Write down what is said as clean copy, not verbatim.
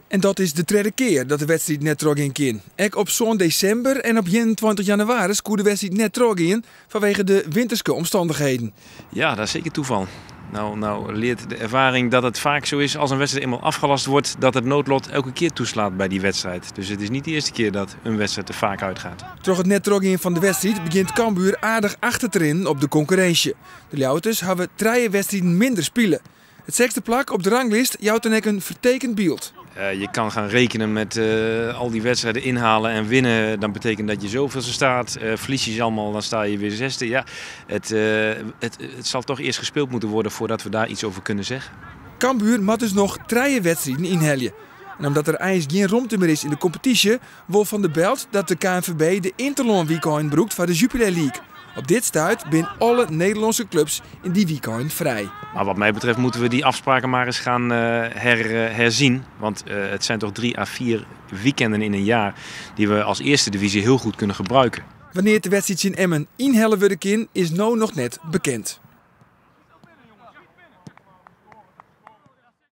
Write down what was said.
En dat is de tredde kear dat de wedstriid net trochgean kin. Ek op sân desimber en op 21 jannewaris koe de wedstriid net trochgean fanwege de winterske omstannichheden. Ja, dat is zeker toeval. Nou, nou leert de ervaring dat het vaak zo is als een wedstrijd eenmaal afgelast wordt, dat het noodlot elke keer toeslaat bij die wedstrijd. Dus het is niet de eerste keer dat een wedstrijd te vaak uitgaat. Troch it net trochgean fan de wedstriid begjint Cambuur aardich achter te rinnen op de konkurrinsje. De Ljouwerters hawwe trije wedstriden minder spile. It sechsde plak op de ranglist jout dan ek in fertekend byld. Je kan gaan rekenen met al die wedstrijden inhalen en winnen. Dan betekent dat je zoveelste staat. Verlies je ze allemaal, dan sta je weer zesde. Ja, het zal toch eerst gespeeld moeten worden voordat we daar iets over kunnen zeggen. Cambuur moat dus noch trije wedstriden ynhelje. En omdat der eins gjin romte mear is yn de kompetysje, wol Van der Belt dat de KNVB de Interlânwykein brûkt foar de Jupiler League. Op dit stuit binne alle Nederlânske klups yn dy wykein frij. Maar wat mij betreft moeten we die afspraken maar eens gaan herzien. Want het zijn toch 3 à 4 weekenden in een jaar die we als eerste divisie heel goed kunnen gebruiken. Wannear't de wedstriid tsjin Emmen ynhelle wurde kin, is no noch net bekend.